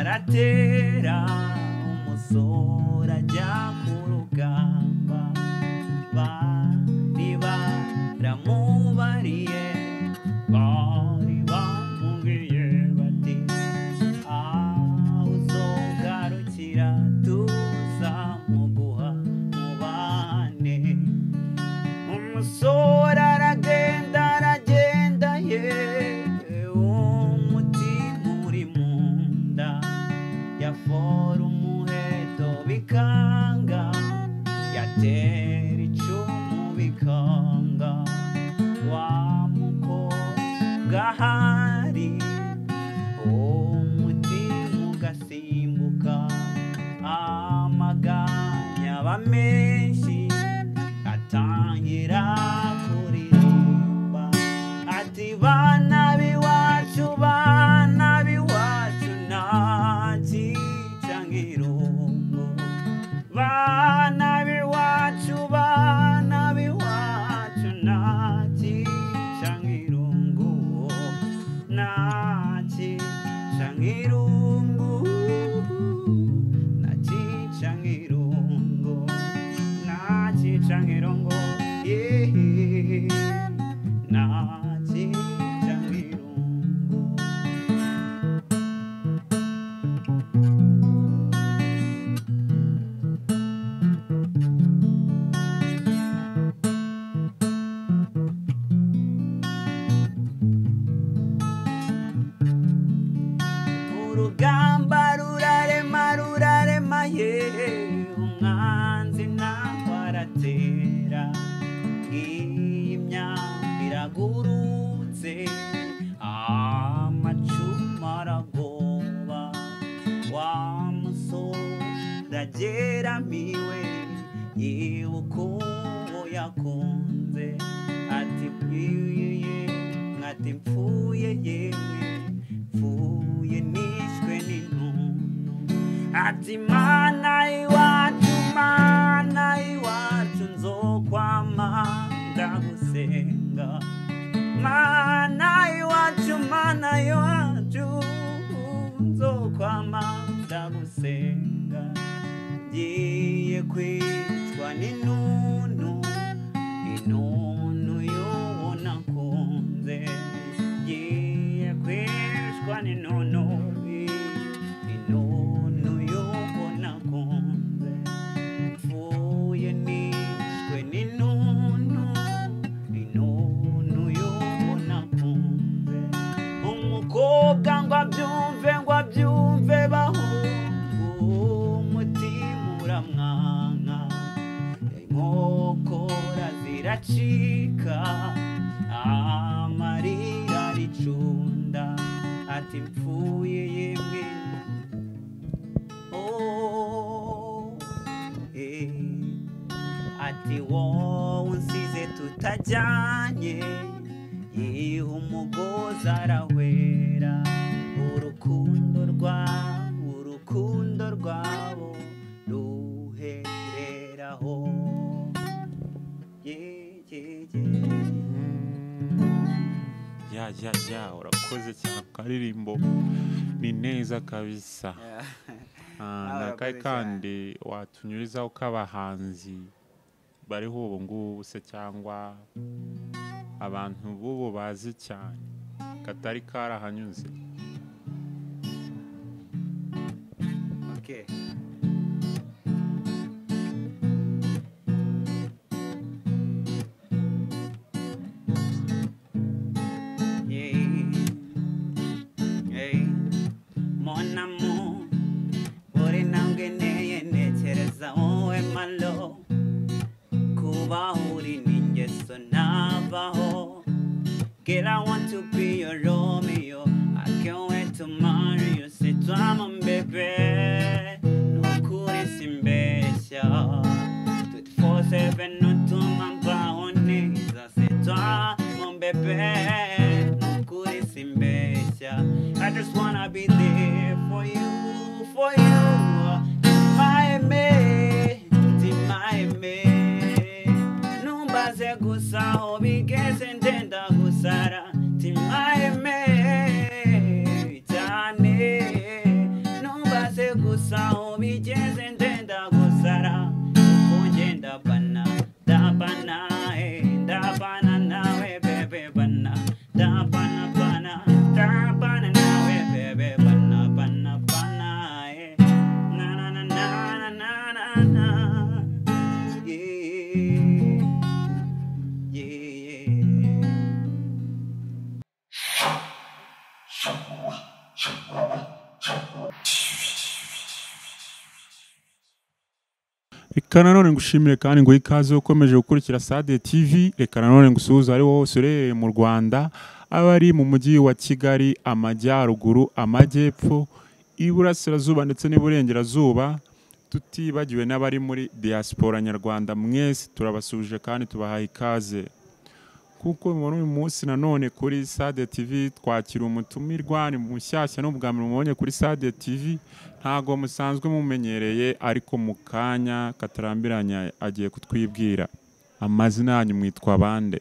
Aratera umusore ajya ku rugamba, bari baramubariye, bari bamubwiye bati aho uzogarukira tuzamuguha mubane. Umusore aragenda aragenda ye, umutima uri mu nda, yafora umuheto bikanga, yatera icumu bikanga, wa mukobwa ahari umutima ugasimbuka, amaganya aba menshi, atangira kuririmba ati bana b'iwacu, bana b'iwacu, ntakica nk'irungu, bana b'iwacu, bana b'iwacu, ntakica nk'irungu, ntakica nk'irungu, ntakica nk'irungu, ntakica nk'irungu, yeee, ntakica nk'irungu. Urugamba rurarema rurarema ye, umwanzi nawe aratera, ngiyi imyambi iragurutse, amacumu aragoba, wa musore ageramiwe, yibuka uwo yakunze, ati pfuye ati mpfuye yemwe, mpfuye nishwe n'intuntu, ati mana iwacu, mana iwacu, nzokwama ndagusenga, mana iwacu, mana iwacu, nzokwama ndagusenga, ngiye kwicwa n'intuntu, intuntu y'uwo nakunze, ngiye kwicwa n'intuntu, intuntu y'uwo nakunze, mpfuye nishwe n'intuntu, intuntu y'uwo nakunze. Umukobwa ngo abyumve, ngo abyumve bahungu, umutima uramwanka, inkokora ziracika, amarira aricunda, ati mpfuye yemwe, oh, eh. Ati wowe unsize tutajyanye, yiha umugozi arahwera, urukundo rwabo, urukundo rwabo ruhereraho. Ye, ye, ye. Ya ya ya, urakoze cyane ku karirimbo, ni neza kabisa. Ah, Nawe nakahe urakoze cyane. kandi watunyurizaho k'abahanzi bariho ubu ngubu se, cyangwa abantu b'ubu bazi cyane katari karahanyuze? Okay. Yeah. Hey. Mon amour, buri ntambwe nteye ntekereza wowe malo, kubaho uri n'ingeso ntavaho. Girl, I want to be your Romeo, I can't wait to marry you, c'est toi mon bébé, nukuri simbeshya, 24/7 nutuma mbaho neza, c'est toi mon bébé, nukuri simbeshya, I just wanna be there for you, for you, timaeme, timaeme, numbaze gusa aho bigeze ndenda gusara, timaeme cyane, Gusa aho bigeze ndenda gusara, kuko ngenda bana ndabana, ndabana nawe bebe bana, ndabana bana ndabana nawe bebe bana bana bana, na na na na na na na, yeah yeah. Reka nanone ngushimire kandi nguhe ikaze ukomeje gukurikira Sade TV. Reka nanone ngusuhuze ari wowe wose uherereye mu Rwanda, abari mu mujyi wa Kigali, amajyaruguru, amajyepfo, iburasirazuba ndetse n'iburengerazuba, tutibagiwe n'abari muri diaspora nyarwanda. Mwese turabasuhuje kandi tubahaye ikaze. Kuko muri uyu munsi nanone kuri Sade TV twakira umutumirwa, ni mushyashya n'ubwa mbere mubonye kuri Sade TV, ntago musanzwe mumenyereye, ariko mu kanya katarambiranye agiye kutwibwira. Amazina yanyu mwitwa bande?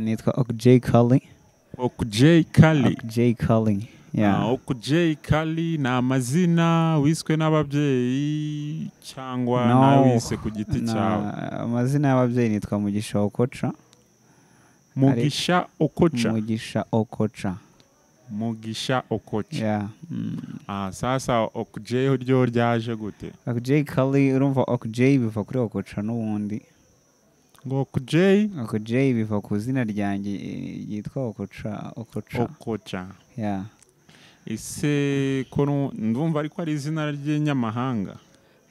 Nitwa Okj Kali. Okj Kali. Okj Kali. Yeah. Okj Kali ni amazina wiswe n'ababyeyi cyangwa No. nawe wise ku giti cyawe? Amazina y'ababyeyi nitwa Mugisha Okocha. Mugisha Okocha. Mugisha Okocha. Mugisha Okocha. Yeah. Sasa Okj ryo ryaje gute? Okj Kali, urumva Okj biva kuri Okocha n'ubundi. Ngo Okj? Okj biva ku izina ryanjye ryitwa Okocha. Okocha. Okocha. Yeah. Ese ko ndumva ariko ari izina ry'inyamahanga?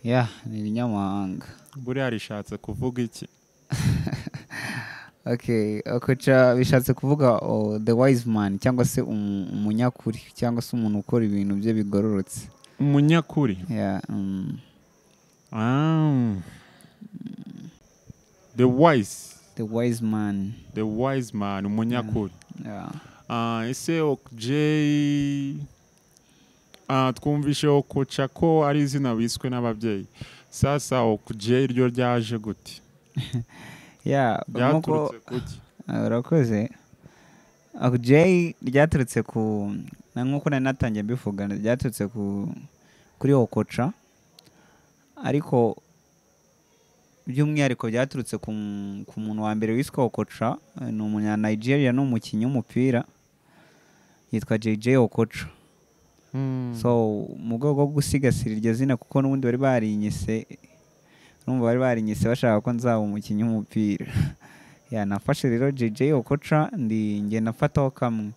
Yeah, ni irinyamahanga. Buriya rishatse kuvuga iki? Okay, Okocha bishatse kuvuga the wise man, cyangwa se umunyakuri, cyangwa se umuntu ukora ibintu bye bigororotse. Umunyakuri. Yeah. The wise. The wise man. The wise man, umunyakuri. Yeah. Ese Okj, twumvishe Okocha ko ari izina wiswe n'ababyeyi. Sasa Okj ryo ryaje gute? Yeah, nkuko Ryaturutse kuki? Urakoze. Okj ryaturutse ku, na nkuko nari natangiye mbivuga, ryaturutse ku kuri Okocha, ariko by'umwihariko byaturutse ku muntu wa mbere wiswe Okocha, ni umunya Nigeria, ni umukinnyi w'umupira yitwa JJ Okocha. So mu rwego rwo gusigasira iryo zina, kuko n'ubundi bari barinyise, urumva bari barinyise bashaka ko nzaba umukinnyi w'umupira. Ya, nafashe rero JJ Okocha, ndi ngenda mfataho kamwe.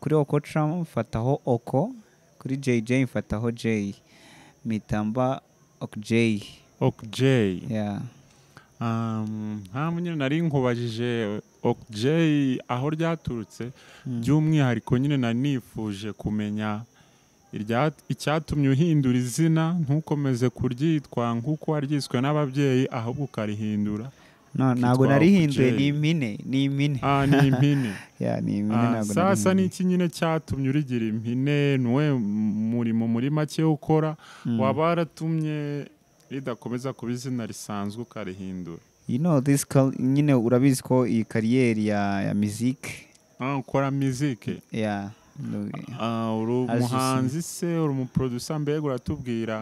Kuri Okocha mfataho Oko, kuri JJ mfataho J, mpita Okj. Okj. Yeah. Nta nyine nari nkubajije Okj aho ryaturutse, by'umwihariko nyine nanifuje kumenya icyatumye uhindura izina, ntukomeze kuryitwa nk'uko waryiswe n'ababyeyi, ahubwo ukarihindura. No, ntabwo Kitwa narihinduye, Okj. ni impine, ni impine. Ni impine. Yeah, ni impine, ntabwo Sasa narihinduye. ni iki nyine cyatumye urigira impine? Nuwe murimo muri make ukora waba waratumye ridakomeza kuba izina risanzwe ukarihindura? You know this nyine urabizi ko iyi kariyeri ya music. Ukora music? Yeah. Uri As you see. umuhanzi se, uri umuproducer, mbega uratubwira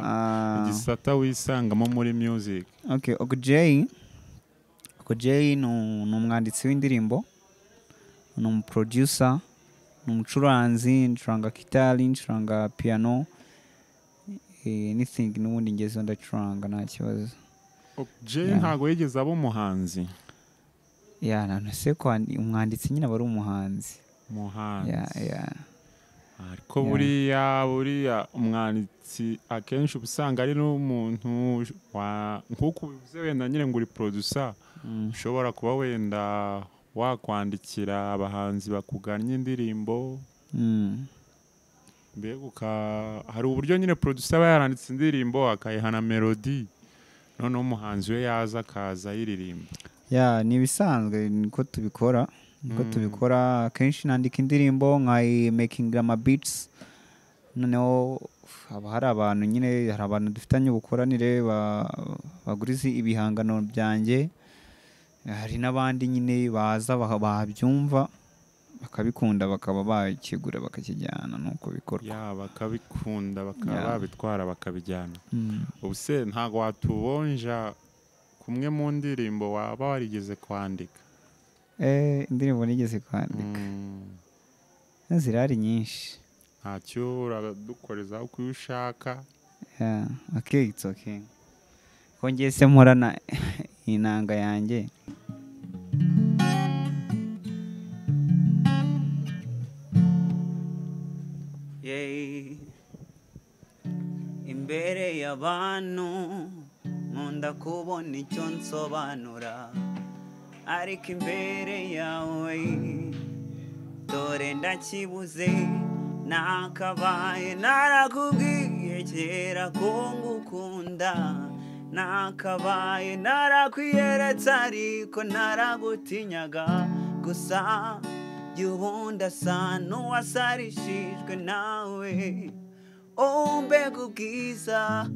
igisata wisangamo muri music. Okay, Okj ni umwanditsi w'indirimbo, ni umuproducer, ni umucuranzi, ncuranga gitari, ncuranga piano, anything n'ubundi ngezeho ndacuranga nta kibazo. Okj Yeah. ntago yigeze aba umuhanzi. Yeah, none se ko umwanditsi nyine aba ari umuhanzi. Umuhanzi. Yeah, yeah. Ariko Yeah. buriya umwanditsi akenshi uba usanga ari n'umuntu nk'uko ubivuze wenda nyine ngo uri producer, ushobora kuba wenda wakwandikira abahanzi bakugannye indirimbo. Mbega hari uburyo nyine producer aba yaranditse indirimbo akayihana melody, noneho umuhanzi we yaza akaza ayiririmba. Yeah, ni ibisanzwe niko tubikora. Niko tubikora kenshi, nandika indirimbo nkayi making ama beats, noneho haba hari abantu nyine, hari abantu dufitanye ubukoranire baguriza ibihangano byanjye, hari n'abandi nyine baza babyumva Bakabikunda bakaba bakigura bakakijyana, nuko bikorwa. Ya, bakabikunda bakaba babitwara bakabijyana. Ubu se ntago watubonja kumwe mu ndirimbo waba warigeze kwandika? Indirimbo nigeze kwandika zirari nyinshi. Ntacyo, uradukoreza uko ushaka. Yeah, okay, it's okay. Ko ngiye se mporana inanga yanjye. Yeah. Imbere y'abantu nkunda kubona icyo nsobanura, ariko imbere yawe dore ndakibuze. Nakabaye narakubwiye kera ko ngukunda, nakabaye narakwiyeretse ariko naragutinyaga. Gusa jya asa n'uwasarishijwe nawe. Oh, mbega ubwiza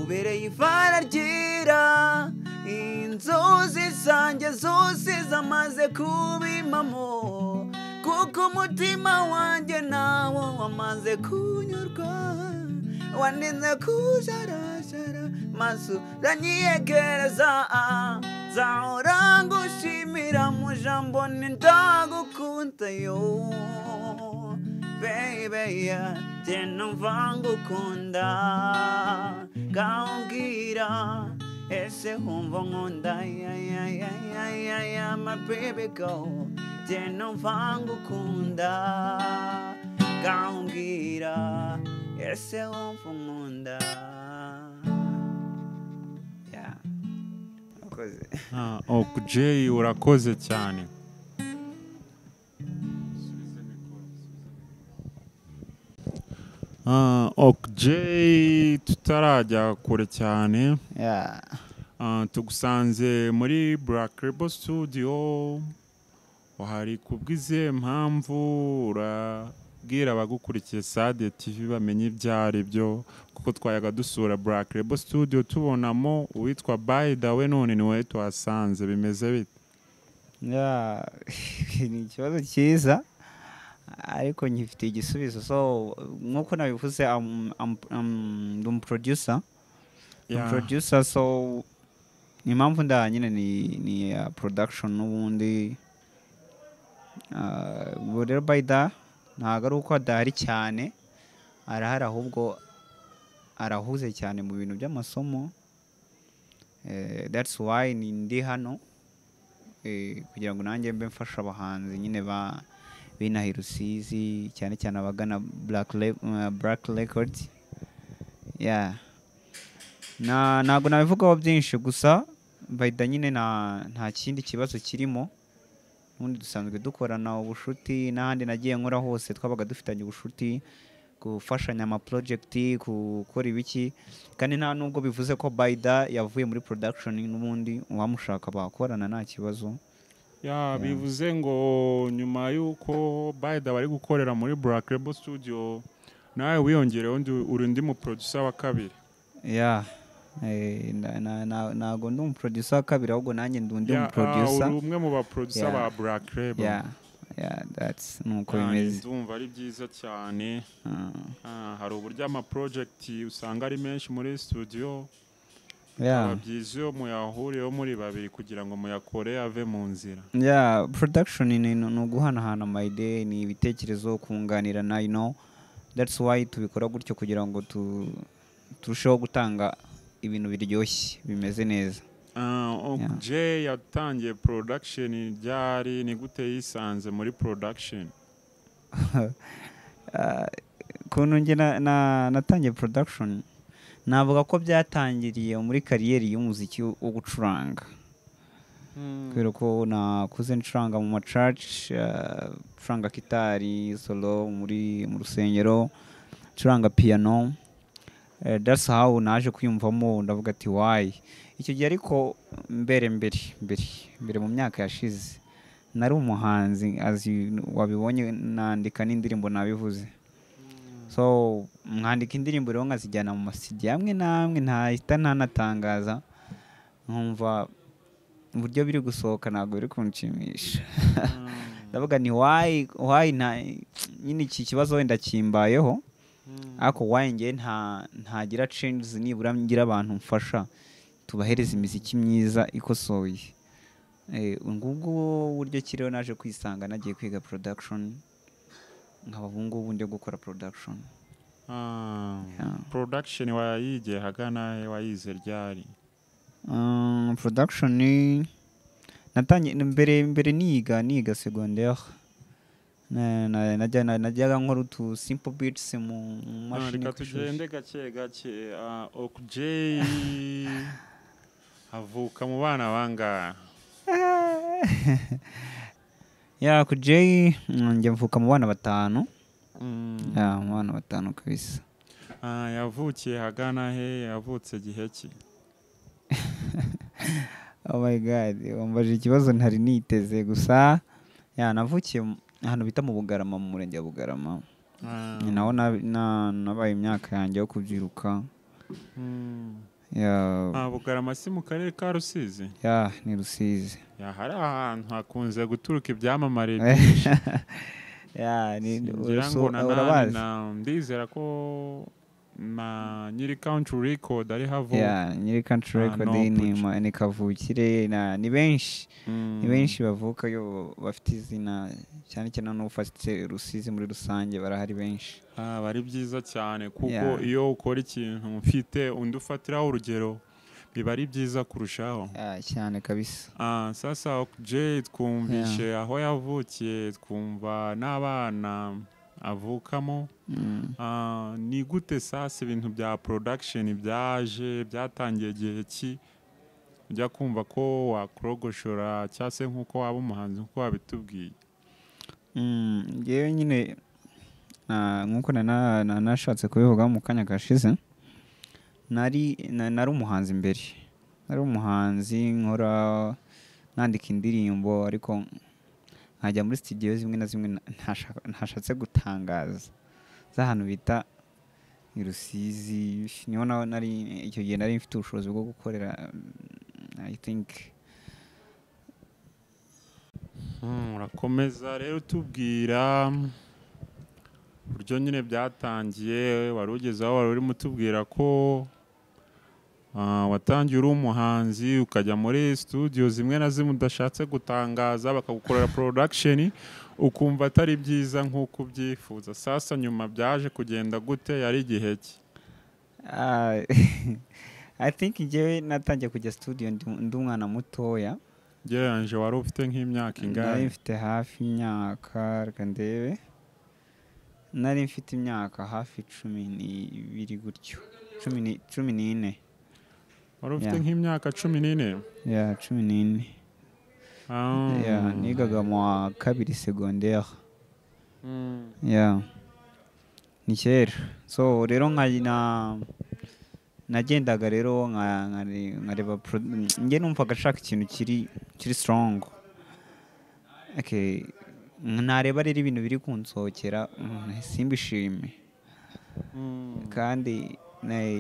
ubereye ivara ryera, inzozi zanjye zose zamaze kubimamo, kuko umutima wanjye nawo wamaze kunyurwa. Waninze kujarajara maso uranyiyegereza, nzahora ngushimira mu jambo ndagukunda yo baby, yeah. Jye numva ngukunda, ngambwira ese wumva nkunda, yeah, yeah, yeah, yeah, yeah, yeah, my baby girl. Jye numva ngukunda, ngambwira ese wumva nkunda. Yeah. Urakoze. Jay, urakoze cyane. Jay, tutarajya kure cyane. Yeah. Tugusanze muri Black Label Studio, wahari kubw'izihe mpamvu? Urabwira abagukurikiye Sade TV bamenye ibyo ari byo, kuko twayaga dusura Black Label Studio tubonamo uwitwa By the way, none ni wowe tuhasanze, bimeze bite? Yeah, ni ikibazo cyiza ariko nkifitiye igisubizo. So nkuko nabivuze, I'm ndi producer. Yeah. Producer, so impamvu nda nyine ni production n'ubundi. Ubu rero Bayida ntabwo ari uko adahari cyane, arahari ahubwo arahuze cyane mu bintu by'amasomo. That's why ni ndi hano, kugira ngo nanjye mbe mfasha abahanzi nyine ba binaha i Rusizi, cyane cyane abagana Black Records. Yeah. Ntabwo nabivugaho byinshi, gusa Bayida nyine nta kindi kibazo kirimo. Ubundi dusanzwe dukorana ubushuti, n'ahandi nagiye nkora hose twabaga dufitanye ubushuti, gufashanya ama project, gukora ibiki. Kandi nta nubwo bivuze ko Bayida yavuye muri production, n'ubundi uwamushaka bakorana nta kibazo. Ya, bivuze ngo nyuma y'uko Bayida bari gukorera muri Black Label Studio, nawe wiyongereho uri undi mu producer wa kabiri. Yeah. Ntabwo ndi umu producer wa kabiri, ahubwo nanjye ndi undi mu producer. Uri umwe mu ba producer ba Black Label. Yeah. Yeah, that's nuko bimeze. Ndumva ari byiza cyane. Hari uburyo ama project usanga ari menshi muri studio. Yeah. Byiza iyo muyahuriyeho muri babiri kugira ngo muyakore ave mu nzira. Yeah, production ni uguhanahana ama idea, ni ibitekerezo, kunganirana, you know. That's why tubikora gutyo kugira ngo turusheho gutanga ibintu biryoshye bimeze neza. Jay yatangiye production ryari? Ni gute yisanze muri production? Kuntu njye natangiye production, navuga ko byatangiriye muri kariyeri y'umuziki wo gucuranga. Kubera ko nakuze ncuranga mu ma church, ncuranga gitari solo mu rusengero, ncuranga piano. That's how naje kwiyumvamo, ndavuga ati why. Icyo gihe ariko mbere mu myaka yashize nari umuhanzi, as wabibonye nandika n'indirimbo nabivuze. So mwandika indirimbo rero nkazijyana mu masidi amwe namwe ntahita ntanatangaza, nkumva uburyo biri gusohoka ntabwo biri kunshimisha. Ndavuga ni why nta nyine iki kibazo wenda kimbayeho, ariko why nge ntagira changes, nibura ngira abantu mfasha tubahereza imiziki myiza ikosoye. Ngubwo buryo ki rero naje kwisanga nagiye kwiga production, nkaba ubu ngubu ndi gukora production. Production wayigiye hagana he, wayize ryari? Production natangiye mbere niga secondaire, najyaga nkora utu simple beats mu mashini. Reka tugende gake gake. OKJ avuka mu bana bangahe? Ya OKJ njye mvuka mu bana 5. Ya, mu bana 5 kabisa. Yavukiye hagana he, yavutse gihe ki? Oh my god, wambaje ikibazo ntari niteze gusa. Ya, navukiye ahantu bita mu Bugarama, mu murenge wa Bugarama. Ni naho nabaye imyaka yanjye yo kubyiruka. Ya. Bugarama si mu karere ka Rusizi? Ya, ni Rusizi. Ya, hari ahantu hakunze guturuka ibyamamare byinshi. Ya, ni urabazi. Ndizera ko na nyiri Country Record ari havuka. Ya, nyiri Country Record ni kavukire, ni benshi. Ni benshi bavuka yo bafite izina, cyane cyane n'ufasitse Rusizi muri rusange barahari benshi. Bari byiza cyane kuko iyo ukora ikintu mfite undi ufatiraho urugero biba ari byiza kurushaho. Cyane kabisa. Sasa OKJ twumvishe aho yavukiye, twumva n'abana avukamo. Ni gute sasa ibintu bya production byaje, byatangiye gihe ki ujya kumva ko wakrogoshora cyangwa se nkuko waba umuhanzi nkuko wabitubwiye? Ngewe nyine nkuko nashatse kubivuga mu kanya gashize, nari umuhanzi mbere, nari umuhanzi nkora nandika indirimbo, ariko nkajya muri studio zimwe na zimwe ntashatse gutangaza z'ahantu bita i Rusizi, niho nari icyo gihe nari mfite ubushobozi bwo gukorera. I think urakomeza rero tubwira uburyo nyine byatangiye, wari ugeze aho wari urimo utubwira ko watangiye uri umuhanzi ukajya muri studio zimwe na zimwe udashatse gutangaza bakagukorera production ukumva atari byiza nk'uko ubyifuza. Sasa nyuma byaje kugenda gute, yari igihe ki? I think njyewe natangiye kujya studio ndi umwana mutoya. Gereranyije wari ufite nk'imyaka ingahe? Nari mfite hafi imyaka, reka ndebe, nari mfite imyaka hafi 12 gutyo, 14. Wari ufite nk'imyaka 14? Ya, 14. Ya, nigaga mu wa 2 secondaire. Ya, ni kera. So rero nagendaga rero nkareba, njye numvaga nshaka ikintu kiri strong. Okay, nareba rero ibintu biri kunsohokera simbishime. Kandi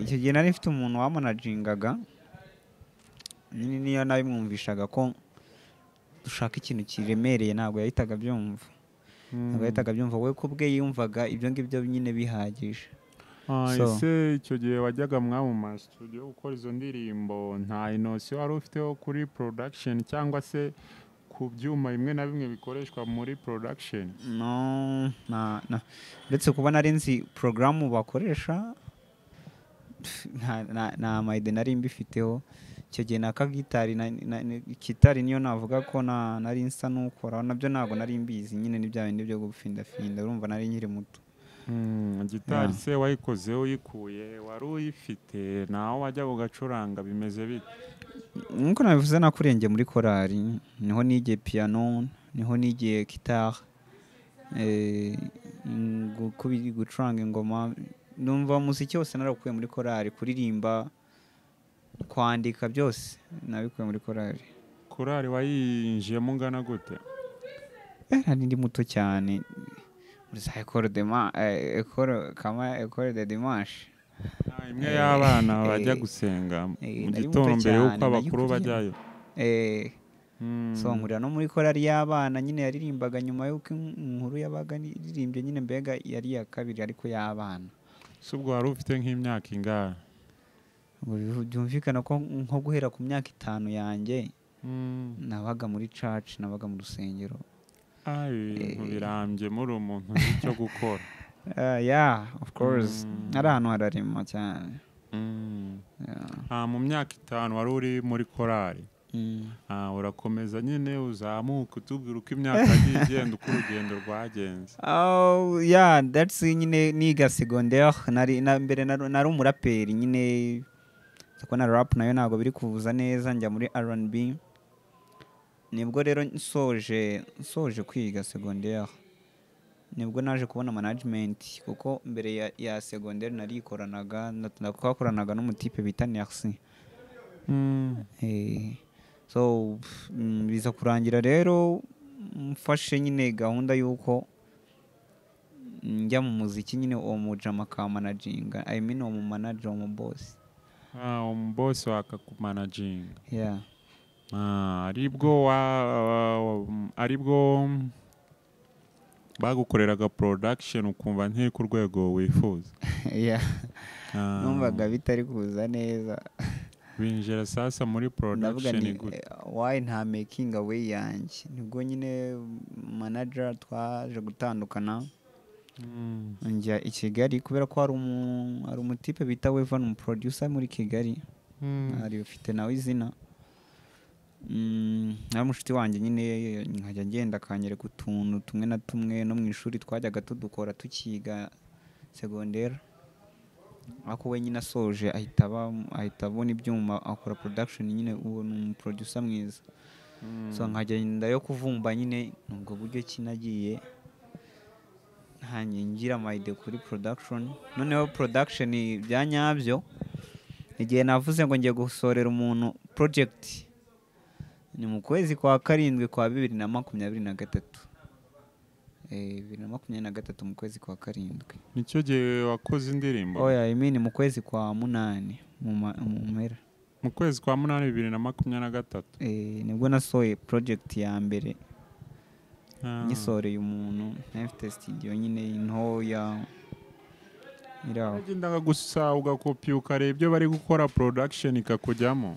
icyo gihe nari mfite umuntu wamanajingaga, nyine niyo nabimwumvishaga ko dushaka ikintu kiremereye, ntabwo yahitaga abyumva. Ntabwo yahitaga abyumva, we kubwe yumvaga ibyo ngibyo nyine bihagije. Ese icyo gihe wajyaga mu ma studio gukora izo ndirimbo, nta inosiyo wari ufiteho kuri production cyangwa se ku byuma bimwe na bimwe bikoreshwa muri production? No, uretse kuba nari nzi porogaramu bakoresha, nta mayide nari mbifiteho. Icyo gihe na kagitari, gitari niyo navuga ko nari nsa n'ukora, nabyo ntabwo nari mbizi nyine, ni bya bindi byo gufindafinda, urumva nari nkiri muto. Gitari se wayikoze uyikuye, wari uyifite, naho wajya ugacuranga bimeze bite? Nkuko nabivuze nakurenge muri korali, niho nigiye piano, niho nigiye guitar, gucuranga ingoma, numva umuziki wose narakuye muri korali, kuririmba, kwandika byose nabikuye muri korali. Korali wayinjiyemo ungana gute? Nari ndi muto cyane, muri za école de école kama école de dimanche, imwe y'abana bajya gusenga mu gitondo mbere y'uko abakuru bajyayo. So nkurira no muri korali y'abana nyine yaririmbaga nyuma y'uko inkuru yabaga iririmbye nyine, mbega yari iya kabiri ariko y'abana. Si ubwo wari ufite nk'imyaka ingahe? Ubwo byumvikana ko nko guhera ku myaka 5 yanjye nabaga muri church, nabaga mu rusengero. Ibintu birambye muri umuntu uzi icyo gukora. Yeah, of course. Ari ahantu hararema cyane. Yeah. Mu myaka 5 wari uri muri korali. Urakomeza nyine uzamuka utubwira uko imyaka yagiye igenda, uko urugendo rwagenze. Oh, yeah, that's nyine niga secondaire, nari na mbere nari umuraperi nyine, kuko na rap nayo ntabwo biri kuvuza neza, njya muri R&B. Nibwo rero nsoje kwiga secondaire, nibwo naje kubona management, kuko mbere ya secondaire narikoranaga, twakoranaga n'umutipe bita Merci. So biza kurangira rero mfashe nyine gahunda y'uko njya mu muziki nyine, uwo mujama ka managinga, I mean uwo mu manager, uwo mu boss. Umu boss wakakumanaginga. Yeah. Aribwo bagukoreraga production ukumva ntiri ku rwego wifuza. Yeah. Numvaga bitari kuza neza. Winjira sasa muri production gute? Why nta making away yanjye? Nibwo nyine manager twaje gutandukana. Njya i Kigali kubera ko hari umutipe bita Wevan, umu producer muri Kigali. Ari ufite nawe izina. Ari mushuti wanjye nyine, nkajya ngenda akanyereka utuntu tumwe na tumwe no mu ishuri twajyaga tudukora tukiga secondaire. Ariko we nyine asoje ahita abona ibyuma akora production nyine, uwo ni umu producer mwiza. So nkagenda yo kuvumba nyine, ubwo buryo kinagiye ngira amayide kuri production. Noneho production bya nyabyo, igihe navuze ngo ngiye gusorera umuntu project ni mu kwezi kwa 7 kwa 2023. 2023 mu kwezi kwa 7. Nicyo gihe wakoze indirimbo? Oya, I mean mu kwezi kwa 8 mu mpera. Mu kwezi kwa 8 2023. Nibwo nasohoye project ya mbere. Nyisoreye umuntu, nafite studio nyine ntoya. Iragendaga gusa ugakopi ukareba ibyo bari gukora production ikakujyamo.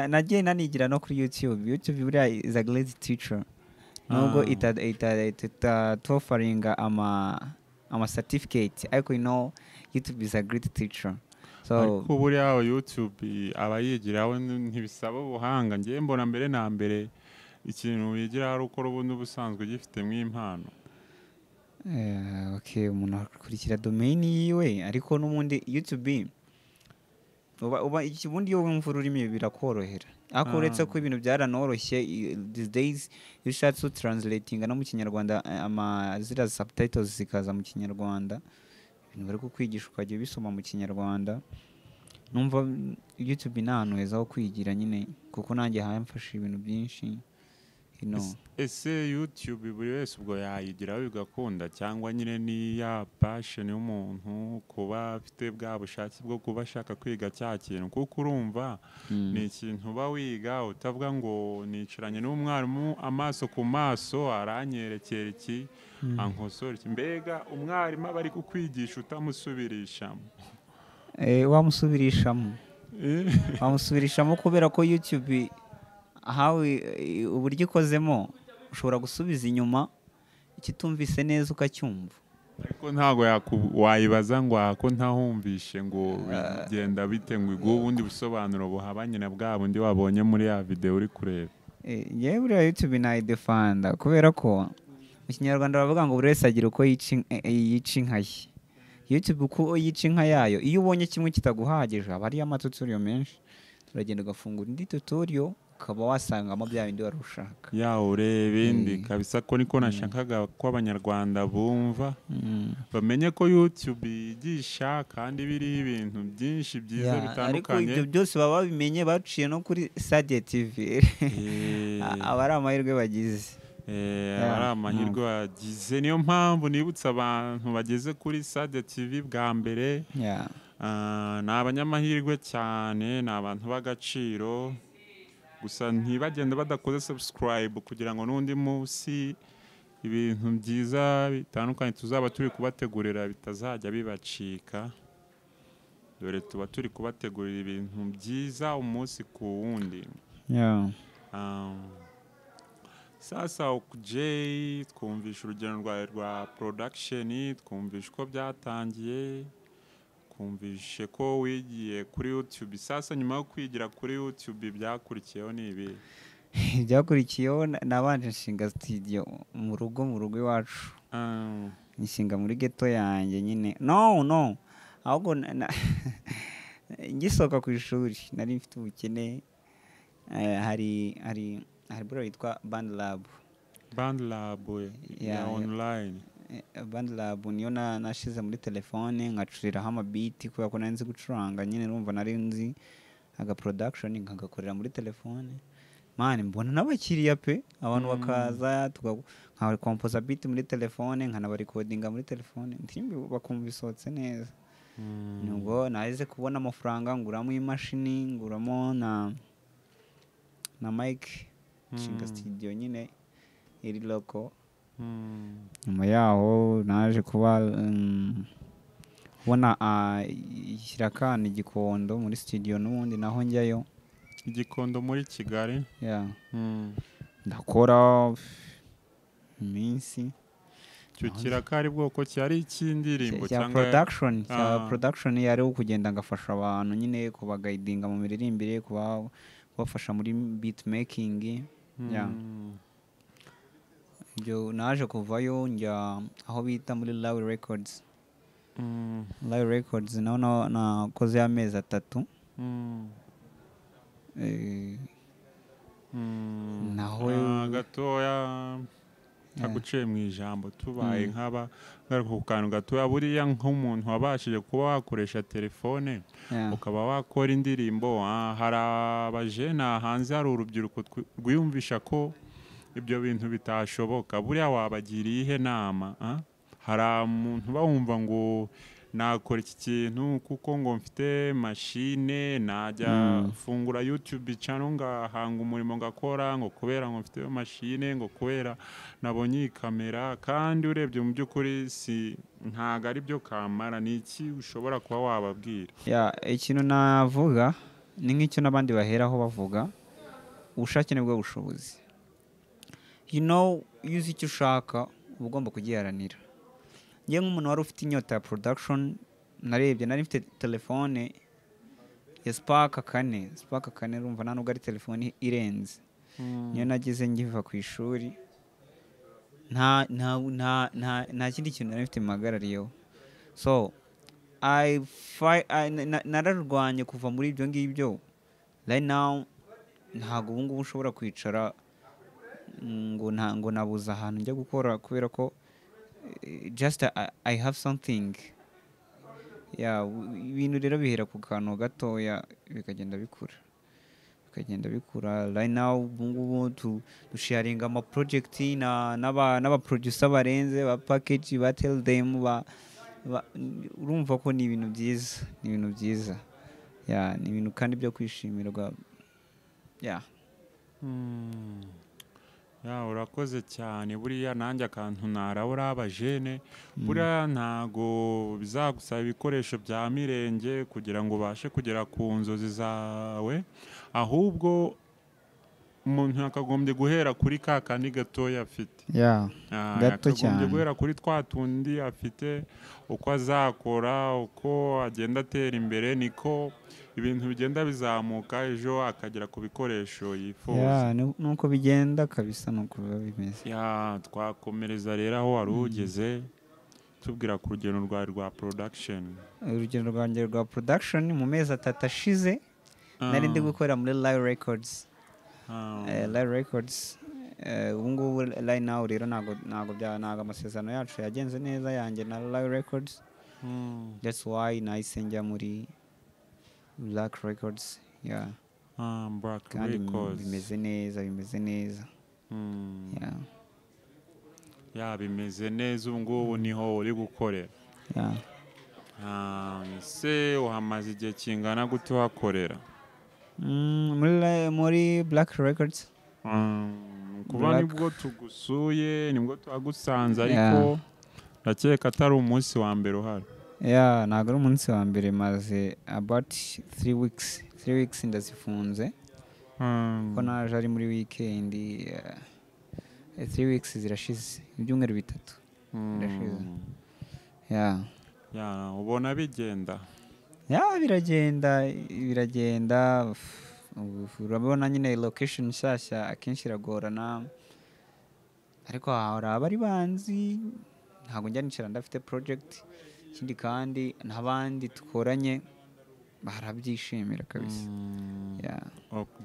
Nagiye nanigira no kuri YouTube. YouTube buriya is a great teacher. Nubwo itatofaringa ama certificate, ariko you know YouTube is a great teacher. So ariko buriya YouTube abayigiraho ntibisaba ubuhanga. Ngiye mbona mbere na mbere ikintu wigira hari ukora ubundi busanzwe gifitemo impano. Okay, umuntu akurikira domain yiwe, ariko n'ubundi YouTube uba ubundi iyo wumva ururimi birakorohera. Ariko uretse ko ibintu byaranoroshye these days, iyo ushatse translating no mu Kinyarwanda, ama zira subtitles zikaza mu Kinyarwanda, ibintu bari kukwigisha ukajya ubisoma mu Kinyarwanda. Numva YouTube ni ahantu heza ho kwigira nyine, kuko nanjye hamfasha ibintu byinshi. Ese YouTube buri wese ubwo yayigiraho bigakunda, cyangwa nyine ni ya passion y'umuntu kuba afite bwa bushake bwo kuba ashaka kwiga cya kintu? Kuko urumva ni ikintu uba wiga utavuga ngo nicaranye n'umwarimu amaso ku maso aranyerekera iki ankosora iki. Mbega umwarimu aba ari kukwigisha utamusubirishamo. Wamusubirishamo. Wamusubirishamo kubera ko YouTube hawe uburyo ikozemo ushobora gusubiza inyuma ikitumvise neza ukacyumva. Ariko ntago wayibaza ngo ako ntahumvishe ngo bigenda bite, ngo iguhe ubundi busobanuro buhabanye na bwa bundi wabonye muri ya video uri kureba. Ngewe buriya YouTube nayidefanda kubera ko mu Kinyarwanda bavuga ngo buri wese agira uko yica inka ye. YouTube uko yica inka yayo, iyo ubonye kimwe kitaguhagije aba ari amatutorial menshi, uragenda ugafungura indi tutorial ukaba wasangamo bya bindi wari ushaka. Ya urebe indi kabisa, ko niko nashakaga ko abanyarwanda bumva bamenye ko YouTube yigisha kandi biri ibintu byinshi byiza bitandukanye. Ariko ibyo byose baba babimenye baciye no kuri Sade TV. Aba ari amahirwe bagize. Ari amahirwe bagize, niyo mpamvu nibutsa abantu bageze kuri Sade TV bwa mbere. Ni abanyamahirwe cyane, ni abantu b'agaciro. Gusa ntibagende badakoze subscribe, kugira ngo n'undi munsi ibintu byiza bitandukanye tuzaba turi kubategurira bitazajya bibacika. Dore tuba turi kubategurira ibintu byiza umunsi ku wundi. Sasa J, twumvisha urugendo rwawe rwa production, twumvisha uko byatangiye, twumvishe ko wigiye kuri YouTube. Sasa nyuma yo kwigira kuri YouTube, byakurikiyeho ni ibi? Ibyakurikiyeho, nabanje nshinga studio mu rugo iwacu, nshinga muri ghetto yanjye nyine. No, ahubwo ngisohoka ku ishuri nari mfite ubukene. Hari bro yitwa Band Lab. Band Lab ya online. Band Lab niyo nashize muri telefone, nkacuriraho amabiti, kubera ko nari nzi gucuranga nyine. Urumva nari nzi aga production, nkagakorera muri telefone. Man, mbona n'abakiriya pe, abantu bakaza, nkakompoza beat muri telefone, nkanabarecordinga muri telefone, indirimbo bakumva isohotse neza. Nubwo naheze kubona amafaranga, nguramo imashini, nguramo na mic, nshinga studio nyine iri local. Nyuma yaho naje kuba kubona ikiraka Gikondo muri studio n'ubundi naho njyayo. Igikondo muri Kigali. Yeah. Ndakora iminsi. Icyo kiraka ari bwoko ki? Ari icy'indirimbo cya cyangwa production, cya production. Yari kugenda ngafasha abantu nyine, kubaguidinga mu miririmbire, kubafasha muri beat making, yeah. Ibyo naje kuvayo njya aho bita muri Lawi Records. Lawi Records naho nakoze amezi 3. Naho Gatoya ntaguciye mu ijambo, tubaye nk'aba ngaruka ku kantu gatoya. Buriya nk'umuntu wabashije kuba wakoresha telefone, ukaba wakora indirimbo, hari abajene hanze, hari urubyiruko rwiyumvisha ko ibyo bintu bitashoboka. Buriya wabagiriye iyihe nama, ah? Hari umuntu uba wumva ngo nakora iki kintu kuko ngo mfite mashine, najya fungura YouTube channel ngahanga umurimo ngakora, ngo kubera ngo mfite mashine, ngo kubera nabonye iyi kamera, kandi urebye mu by'ukuri si ntago ari byo kamara. Ni iki ushobora kuba wababwira? Yeah, ikintu navuga ni nk'icyo n'abandi baheraho bavuga: ubushake nibwo bushobozi. Iyo uzi icyo ushaka, uba ugomba kugiharanira. Njye nk'umuntu wari ufite inyota ya production, narebye nari mfite telefone ya Spark 4. Spark 4, urumva nta nubwo ari telefone irenze. Niyo nagize ngiva ku ishuri. Nta kindi kintu nari mfite mpagarariyeho. So I fight, nararwanye kuva muri ibyo ngibyo. Right now ntabwo ubu ngubu ushobora kwicara ngo nabuze ahantu njya gukora, kubera ko just I have something. Yeah, ibintu rero bihera ku kantu gatoya, bikagenda bikura, bikagenda bikura. Right now, ubu ngubu dusharinga ama project na n'aba producer barenze ba package, ba tell them ba, urumva ko ni ibintu byiza, ni ibintu byiza. Yeah, ni ibintu kandi byo kwishimirwa, yeah. Ya, urakoze cyane. Buriya nanjye akantu narabura abajene, buriya ntago bizagusaba ibikoresho bya mirenge kugira ngo ubashe kugera ku nzozi zawe, ahubwo umuntu yakagombye guhera kuri ka kandi gatoya afite. Gato yakagombye cyane. guhera kuri twa tundi afite. Uko azakora, uko agenda atera imbere, niko ibintu bigenda bizamuka, ejo akagera ku bikoresho yifuza. Yeah, nuko bigenda kabisa, nuko biba bimeze. Yeah, twakomereza rero aho wari ugeze, tubwira ku rugendo rwawe rwa production. Urugendo rwanjye rwa production, mu mezi 3 ashize nari ndi gukorera muri Live Records. Live Records, ubu ngubu right now rero ntago amasezerano yacu yagenze neza, yanjye na Live Records. That's why nahise njya muri Black Records, yeah. Black Kandi Records. bimeze neza, bimeze neza. Yeah. Yeah, bimeze neza. Ubu ngubu niho uri gukorera? Yeah. Se uhamaze igihe kingana gute uhakorera? Muri Black Records. Kuba Black. nibwo tugusuye, nibwo tuhagusanze, ariko ndakeka atari umunsi wa mbere uhari. Yeah, ntabwo ari umunsi wa mbere, maze about 3 weeks, 3 weeks ndazifunze ko naje ari muri weekend. 3 weeks zirashize, ibyumweru 3 birashize. Yeah. Yeah, ubona bigenda? Yeah, biragenda, biragenda. Ubu urabona nyine location nshyashya akenshi iragorana, ariko hari abari banzi, ntabwo njya nicara ndafite project. Ikindi kandi n'abandi dukoranye barabyishimira kabisa. Yeah.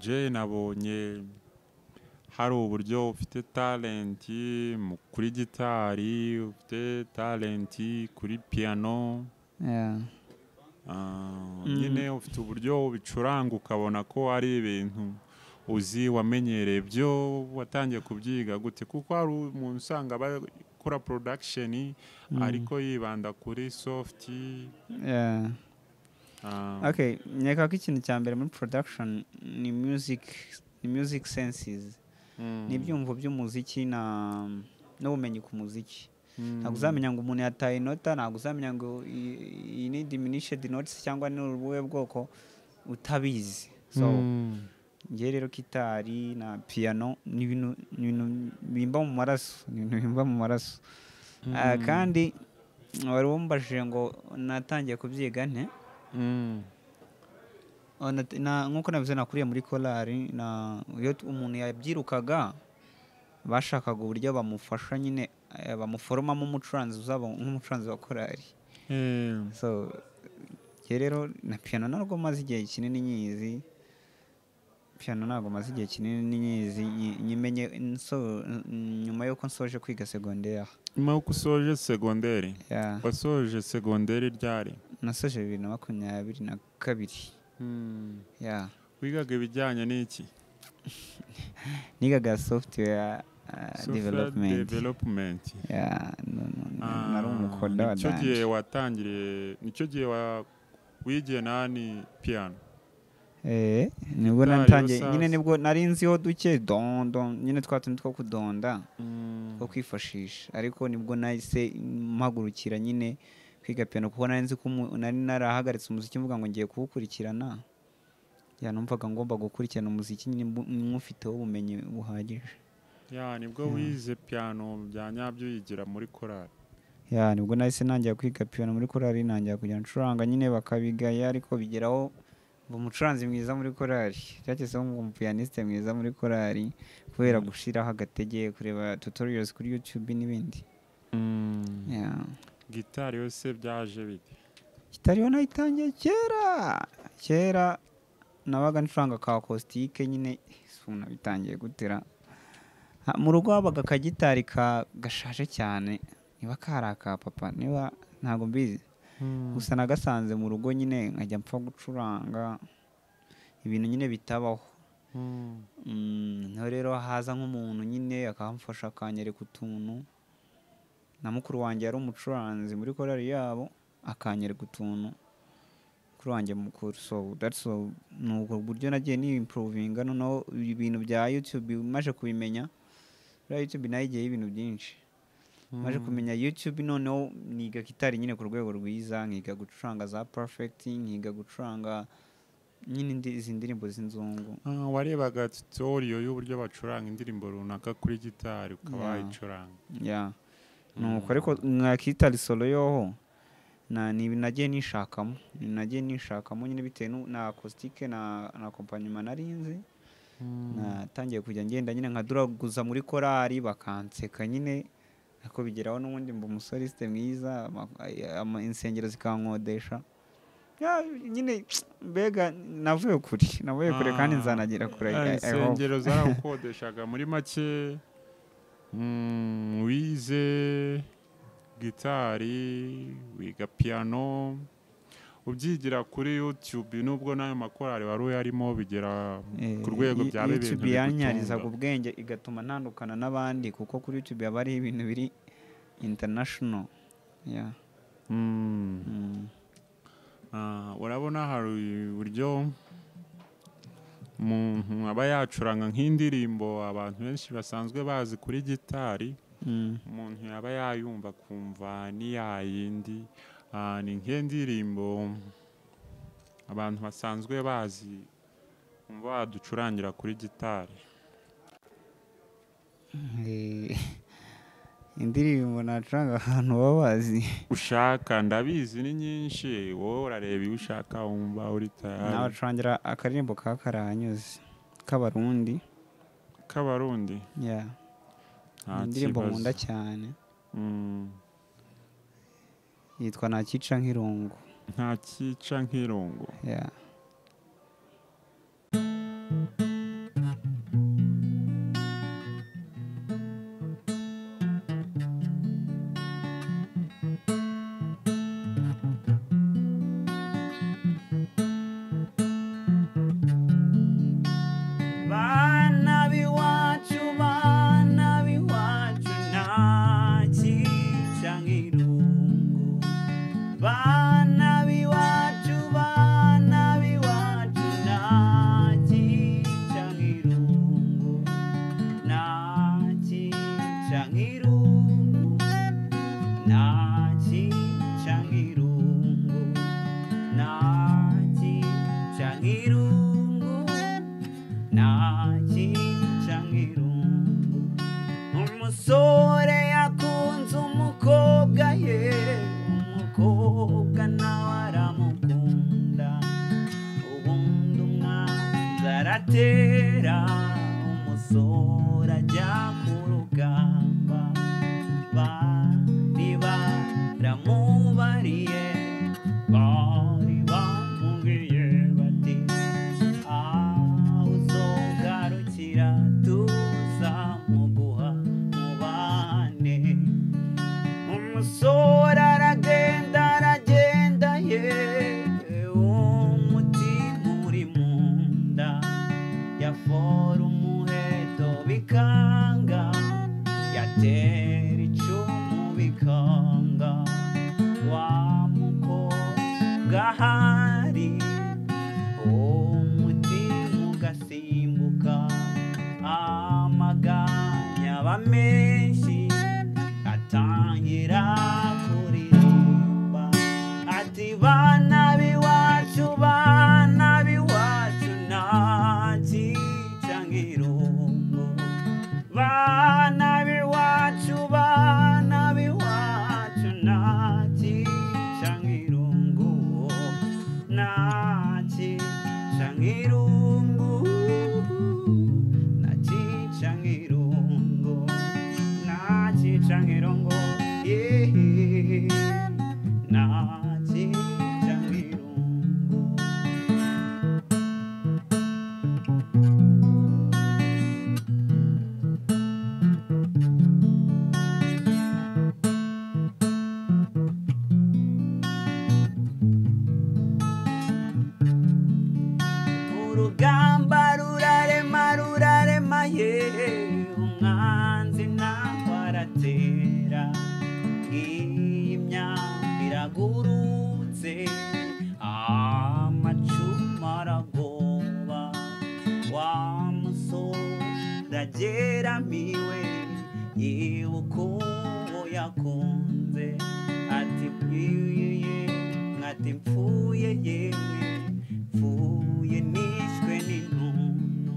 Jay, nabonye hari uburyo ufite talent kuri gitari, ufite talent kuri piano. Nyine ufite uburyo ubicuranga ukabona ko ari ibintu uzi, wamenyereye. Byo watangiye kubyiga gute? Kuko hari umuntu usanga bakora production ariko yibanda kuri soft. Okay, nkeka ko ikintu cya mbere muri production ni music, ni music senses, ni ibyumvo by'umuziki na n'ubumenyi ku muziki. Ntabwo uzamenya ngo umuntu yataye inota, ntabwo uzamenya ngo iyi ni diminished notes cyangwa ni ubuhe bwoko utabizi. So njye rero gitari na piano ni ibintu bimba mu maraso, ni ibintu bimba mu maraso. Kandi wari wumbajije ngo natangiye kubyiga nte? Oh, nk'uko nabivuze, nakuriye muri korali. Na iyo umuntu yabyirukaga bashakaga uburyo bamufasha nyine, bamuforomamo umucuranzi uzaba nk'umucuranzi wa korali. So njye rero na piano ntabwo maze igihe kinini nyizi. Piano ntabwo maze igihe kinini nyizi, nyimenye nyuma y'uko nsoje kwiga segonderi. Nyuma y'uko usoje segonderi? Yeah. Wasoje segonderi ryari? Nasoje 2022. Yeah. Wigaga ibijyanye n'iki? Nigaga software Software development. Development. Yeah, no, nari umukoda wa Nicyo gihe danger. watangiriye, nicyo gihe wigiye nani, piano? Eh, nibwo Gitari natangiye yo nyine. sasa. Nibwo nari nziho duke, don don nyine, twa tundi two kudonda, two kwifashisha, ariko nibwo nahise mpagurukira nyine kwiga piano, kuko nari nzi ko nari narahagaritse umuziki mvuga ngo ngiye kuwukurikirana. Yeah, numvaga ngomba gukurikirana umuziki nyine nk'ufiteho ubumenyi buhagije. Yeah, nibwo wize piano bya nyabyo, yigira muri korali? Yeah, nibwo nahise ntangira kwiga piano muri korali, ntangira kujya ncuranga nyine bakabigaya, ariko bigeraho mba umucuranzi mwiza muri korali, cyagezeho ngo umupianiste mwiza muri korali, kubera gushiraho agatege, kureba tutorials kuri YouTube n'ibindi. Yeah. Gitari yose byaje bite? Kitariho nayitangiye kera kera, nabaga ncuranga ka acoustic nyine. Nabitangiye gutera. Mu rugo habaga akagitari ka gashaje cyane, niba kari aka papa, niba ntabwo mbizi, gusa nagasanze mu rugo nyine, nkajya mpfa gucuranga ibintu nyine bitabaho. Niho rero haza nk'umuntu nyine akamfasha, akanyereka utuntu, na mukuru wanjye yari umucuranzi muri korali yabo, akanyereka utuntu, mukuru wanjye mukuru. So that's all, ni ubwo buryo nagiye ni improvinga. Noneho ibintu bya YouTube maje kubimenya, buriya YouTube nayo igiyeho ibintu byinshi. Maje kumenya YouTube, noneho niga gitari nyine ku rwego rwiza, nkiga gucuranga za perfect, nkiga gucuranga nyine izi ndirimbo z'inzungu. Ah, warebaga tutorial y'uburyo bacuranga indirimbo runaka kuri gitari ukaba wayicuranga? Yeah, nuko ariko nka gitari solo yoho na ni ibintu nagiye nishakamo, ni nagiye nishakamo nyine bitewe na acoustic na accompagnement nari nzi. Natangiye kujya ngenda nyine nkaduraguza muri korali, bakanseka nyine, ariko bigeraho n'ubundi mba umusoliste mwiza, insengero zikankodesha. Yeah, nyine mbega navuye kure, navuye kure kandi nzanagera kure. I hope. Insengero zaragukodeshaga. Muri make, wize gitari, wiga piano, ubyigira kuri YouTube, nubwo n'ayo makorali wari uyarimo, bigera ku rwego byaba ibintu YouTube yanyarizaga bigutunga. ubwenge, igatuma ntandukana n'abandi, kuko kuri YouTube haba hariho ibintu biri international. Yeah. Ah, urabona hari uburyo Umuntu aba yacuranga nk'indirimbo abantu benshi basanzwe bazi kuri gitari, umuntu yaba yayumva kumva ni yayindi. Ni nk'indirimbo abantu basanzwe bazi umva waducurangira kuri gitari. Indirimbo nacuranga ahantu baba bazi ushaka, ndabizi ni nyinshi, wowe urareba iyo ushaka wumva uri tayari. Nabacurangira akaririmbo ka Karahanyuze k'Abarundi. K'Abarundi? Yeah. Indirimbo nkunda cyane. Yitwa Ntakica Nk'irungu. Ntakica Nk'irungu. Yeah. Umusore yakunze umukobwa ye, umukobwa nawe aramukunda, ubundi umwanzi aratera, umusore ajya ku rugamba, bari baramubariye, bari bamubwiye bati aho uzogarukira tuzamuguha. Umusore aragenda aragenda ye, umutima uri mu nda, yafora umuheto bikanga, yatera icumu bikanga, wa mukobwa ahari, umutima ugasimbuka, amaganya aba menshi, atangira kuririmba ati bana b'iwacu, bana b'iwacu, ntakica nk'irungu, bana b'iwacu, bana b'iwacu, ntakica nk'irungu, ntakica nk'irungu, ntakica nk'irungu, ntakica nk'irungu, ntakica nk'irungu. Urugamba rurarema rurarema ye, umwanzi nawe aratera, ngiyi imyambi iragurutse, amacumu aragoba, wa musore ageramiwe, yibuka uwo yakunze, ati mpfuye, ati mpfuye yemwe, mpfuye nishwe n'intuntu,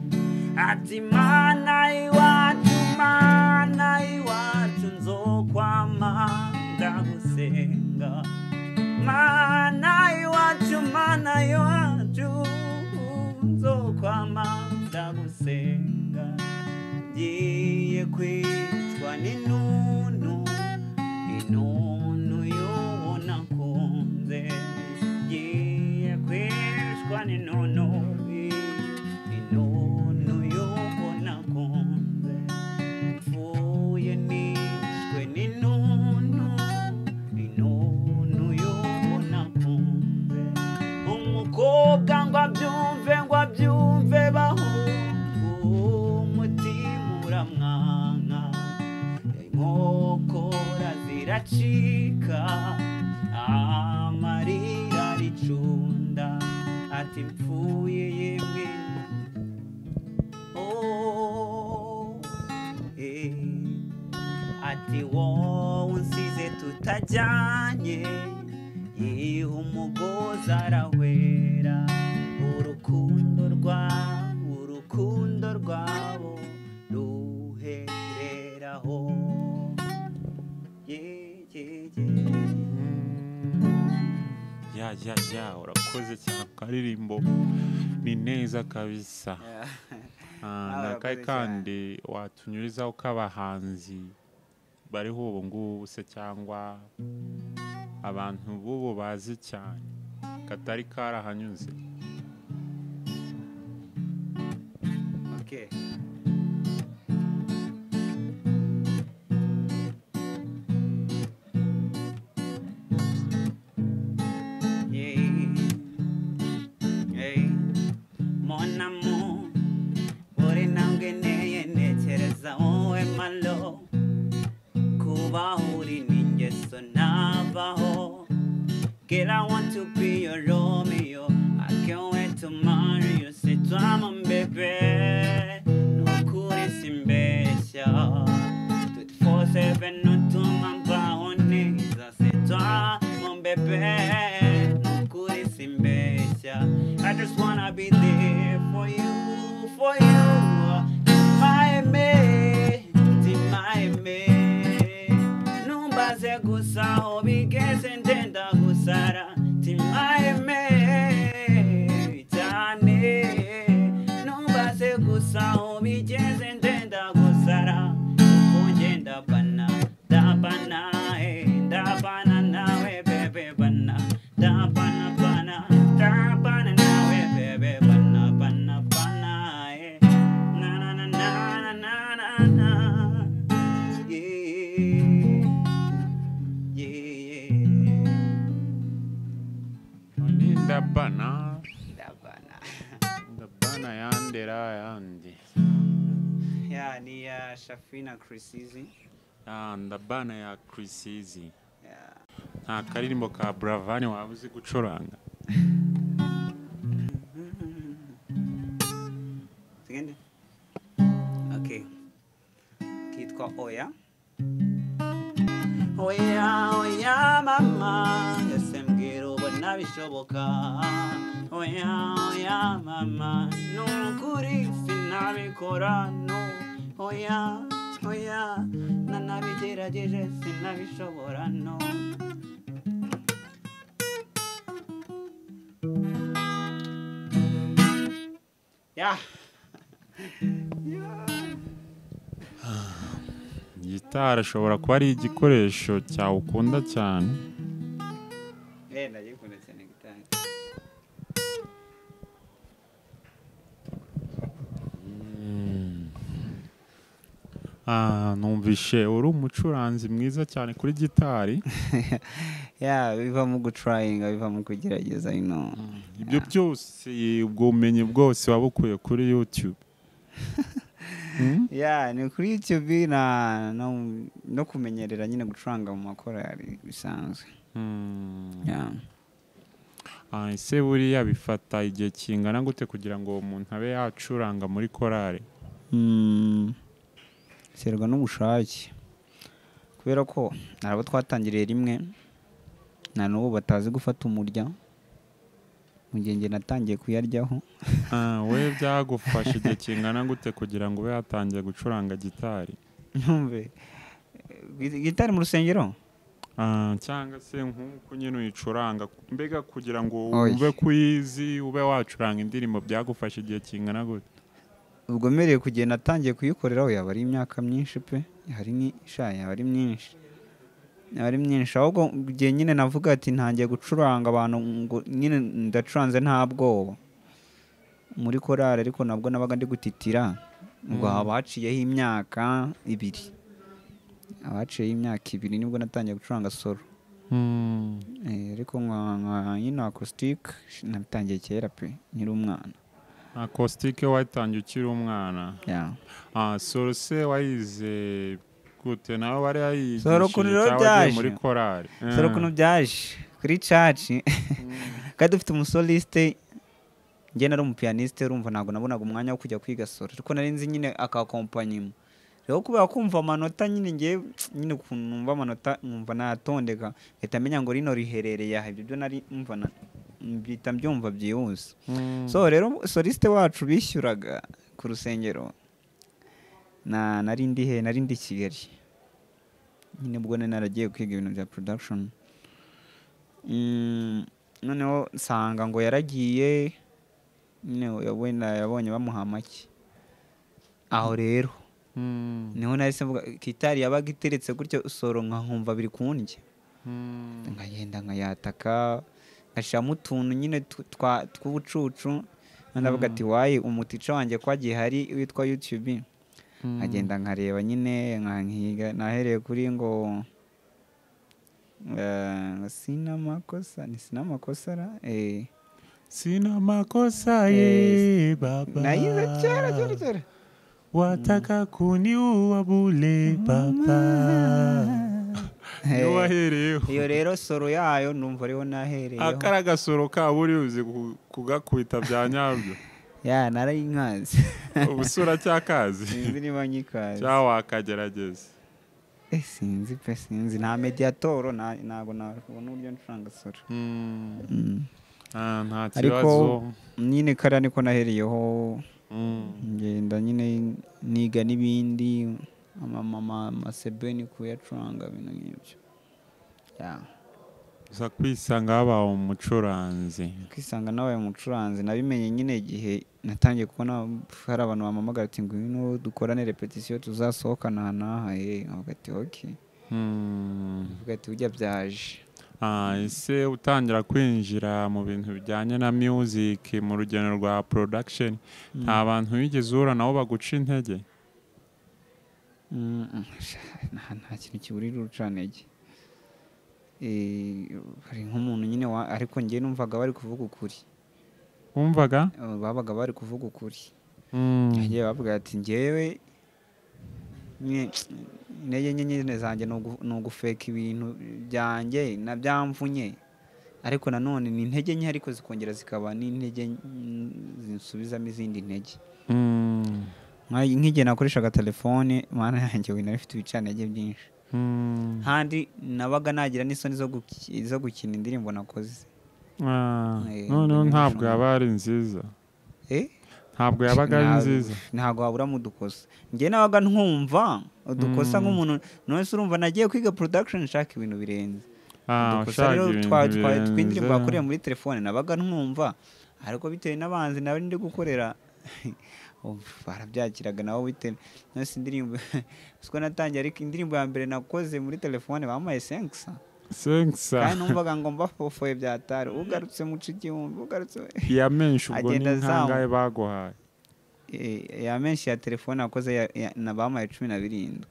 ati mana iwacu, mana iwacu, nzokwama ndagusenga, mana iwacu, mana iwacu, nzokwama ndagusenga, ngiye kwicwa n'intuntu, intuntu y'uwo nakunze, ngiye kwicwa n'intuntu, intuntu y'uwo nakunze, mpfuye nishwe n'intuntu, intuntu y'uwo nakunze. Umukobwa ngo abyumve, ngo abyumve bahungu, umutima uramwanka, inkokora ziracika, amarira aricunda, ati mpfuye yemwe, Ati wowe unsize tutajyanye, yiha umugozi arahwera. Urukundo rwawe, urukundo rwabo ruhereraho. Yeah, yeah, yeah. Ya, urakoze cyane ku karirimbo, ni neza kabisa. Nawe Nakaye urakoze cyane. kandi watunyurizaho k'abahanzi bariho ubu ngubu se, cyangwa abantu b'ubu bazi cyane katari karahanyuze? Okay. Yeah. Hey. Mon amour, uri ntambwe nteye ntekereza wowe malo, kubaho uri ni ingeso ntavaho. Girl, I want to be your Romeo, I can't wait to marry you. C'est toi mon bébé, nukuri simbeshya, 24/7 nutuma mbaho neza. C'est toi mon bébé, nukuri simbeshya. I just wanna be there for you, for you. Timaeme, timaeme, numbaze gusa aho bigeze ndenda gusara. Timaeme cyane, numbaze gusa aho bigeze ndenda gusara. Kuko ngenda bana ndabana, ndabana nawe bebe, bana ndabana, bana ndabana nawe bebe, bana bana bana, na na na na na na na, yeah yeah. Ni ndabana. Ndabana. Ndabana yandera yandi. Ya, ni ya Shafi na Chris Easy. Ndabana ya Chris Easy. Yeah. Nta karirimbo ka Buravan waba uzi gucuranga? Tugende. Okay. Kitwa Oya. Oya, oya mama, ese mbwira ubona bishoboka? Oya, oya mama, nukuri sinabikora, no. Oya, oya, nanabigerageje sinabishobora, no. Yeah. Gitari ashobora kuba ari igikoresho cyawe ukunda cyane. Ndagikunda cyane gitari. Numvishe uri umucuranzi mwiza cyane kuri gitari. Yeah, biva mu gutryinga, biva mu kugerageza, you know. Ibyo byose, ubwo bumenyi bwose wabukuye kuri YouTube? Yeah, ni kuri YouTube na no kumenyerera nyine gucuranga mu makorali bisanzwe. Yeah. Ese buriya bifata igihe kingana gute kugira ngo umuntu abe yacuranga muri korali? Biterwa n'ubushake, kubera ko hari abo twatangiriye rimwe na n'ubu batazi gufata umurya, mu gihe njye natangiye kuyaryaho. We byagufasha igihe kingana gute kugira ngo ube yatangiye gucuranga gitari? Numve gitari mu rusengero? Cyangwa se nk'uko nyine uyicuranga, mbega kugira ngo ube kuyizi, ube wacuranga indirimbo, byagufasha igihe kingana gute? Ubwo mbereye kugenda natangiye kuyikoreraho yaba ari imyaka myinshi pe, hari nk'isha yaba ari myinshi, yaba ari myinshi. Ahubwo igihe nyine navuga ati ntangiye gucuranga abantu ngo nyine ndacuranze nta bwoba muri korali, ariko nabwo nabaga ndi gutitira. Ubwo haba haciyeho imyaka 2, abaciyeho imyaka 2 nibwo natangiye gucuranga solo. Ariko nka nyine acoustic nabitangiye kera pe, nkiri umwana. Acoustic wayitangiye ukiri umwana? Yeah. Solo se wayize gute? Nawe wari yayigishije Solo ukuntu rero cyangwa wagiye byaje. muri korali? Solo ukuntu byaje kuri church, kandi dufite umusoliste, njye nari umupianiste, urumva ntabwo nabonaga umwanya wo kujya kwiga solo, ariko nari nzi nyine akakompanyima. Rero kubera kumva amanota nyine ngiye nyine ukuntu numva amanota nkumva natondeka, ngahita menya ngo rino riherereye aha, ibyo byo nari mva mbyita mbyumva byihuse. So rero soliste wacu bishyuraga ku rusengero, na nari ndi he, nari ndi Kigali nyine, ubwo nari naragiye kwiga ibintu bya production. Noneho nsanga ngo yaragiye nyine, wenda yabonye bamuha make aho. Rero niho nahise mvuga gitari yabaga iteretse gutyo, solo nkumva biri kundya, nkagenda nkayataka, ngashyiramo utuntu nyine tw'ubucucu. Ndavuga ati wayi umutica wanjye ko hari witwa YouTube, nkagenda nkareba nyine nkiga. Nahereye kuri ngo sina makosa, ni sina makosa ra Sina makosa ye baba, nayize kera kera kera. Wataka kuniua bule baba, niyo wahereyeho? Iyo rero solo yayo numva ariho nahereyeho. Akari agasoro kabo uri uzi kugakubita bya nyabyo? Ya, narayinkazi. Ubusura cyakazi? Sinzi niba nyikazi. Cyangwa wakagerageza? Sinzi pe, sinzi, nta mediator, ntabwo nabona uburyo ncuranga solo. Nta Ariko kibazo. nyine kariya niko nahereyeho, ngenda nyine niga n'ibindi, amasebeni kuyacuranga, ibintu nk'ibyo. Ya. Uza kwisanga wabaye umucuranzi. Kwisanga nabaye umucuranzi nabimenye nyine igihe natangiye kubona hari abantu bampamagara ati ngwino dukorane repetition tuzasohokana aha n'aha, nkavuga ati okay. Nkavuga ati burya byaje. Ese utangira kwinjira mu bintu bijyanye na music, mu rugendo rwa production, nta bantu wigeze uhura nabo baguca intege? Nta kintu kiburira urucantege. Hari nk'umuntu nyine ariko njye numvaga bari kuvuga ukuri. Wumvaga? Babaga bari kuvuga ukuri. Njye bavuga ati njyewe intege nke nyine zanjye ni ugufeka ibintu byanjye na byamvunye, ariko nanone ni intege nke, ariko zikongera zikaba n'intege zinsubizamo izindi ntege. Nk'igihe nakoreshaga telefone, mana yanjye we, nari mfite ibicantege byinshi. Handi nabaga nagira n'isoni zo gukina indirimbo nakoze. Noneho ntabwo yaba ari nziza. Ntabwo yabaga ari nziza. Ntabwo waburamo udukosa. Njye nabaga ntumva udukosa nk'umuntu, none se urumva nagiye kwiga production nshaka ibintu birenze. Udukosa rero tw'indirimbo bakoreye muri telefone nabaga ntumva, ariko bitewe n'abanzi nawe ndi gukorera barabyakiraga nabo bitewe. None se indirimbo siko natangiye, ariko indirimbo ya mbere nakoze muri telefone bampaye 500. 500. Kandi numvaga ngo mbafofoye byatari, ugarutse muca 1000, ugarutse ya menshi. Ubwo ni nkangahe baguhaye? Ya menshi ya telefone nakoze na bampaye 17.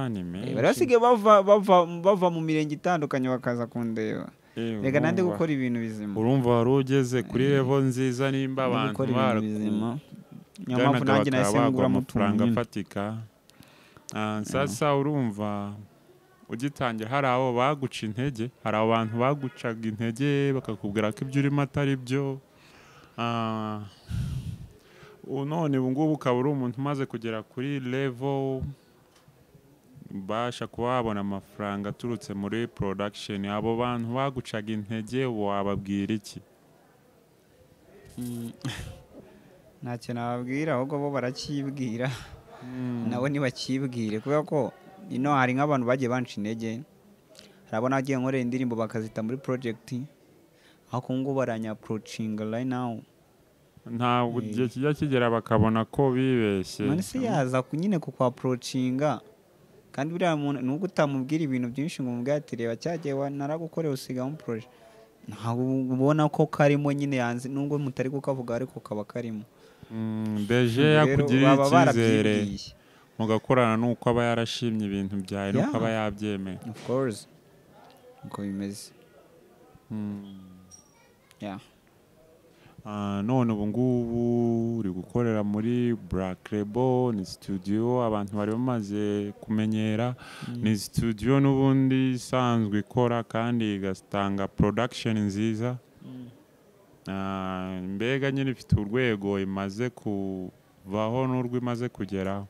Ni menshi. Bari basigaye bava mu mirenge itandukanye bakaza kundeba. Reka nande gukora ibintu bizima. Urumva wari ugeze kuri level nziza nimba abantu barakora. Niyo mpamvu nanjye nahise ngura amafaranga afatika. Sasa urumva ugitangira hari abo baguca intege, hari abantu bagucaga intege bakakubwira ko ibyo urimo atari byo. None ubu ngubu ukaba uri umuntu umaze kugera kuri level ubasha kuba wabona amafaranga aturutse muri production, abo bantu bagucaga intege wababwira iki? Ntacyo nababwira, ahubwo bo baracyibwira. Nabo ntibakibwire, kubera ko ino hari nk'abantu bagiye banca intege. Hari abo nagiye nkorera indirimbo bakazita muri project, ariko ubu ngubu baranya-approachinga right now. Ntabwo igihe kijya kigera bakabona ko bibeshye. None se yaza nyine kuku-approachinga, kandi buriya muntu nubwo utamubwira ibintu byinshi ngo umubwire ati reba cyagiye naragukoreye usigamo projet, ntabwo ubona ko karimo nyine yanze, nubwo mutari kukavuga ariko kaba karimo. Deje yakugiriye icyizere mugakorana nuko aba yarashimye ibintu byawe, nuko aba yabyemeye. Of course, uko bimeze. Yeah. None ubu ngubu uri gukorera muri Black Label, ni studio abantu bari bamaze kumenyera, ni studio n'ubundi isanzwe ikora kandi igatanga production nziza. Mbega nyine ifite urwego imaze kuvaho n'urwo imaze kugeraho.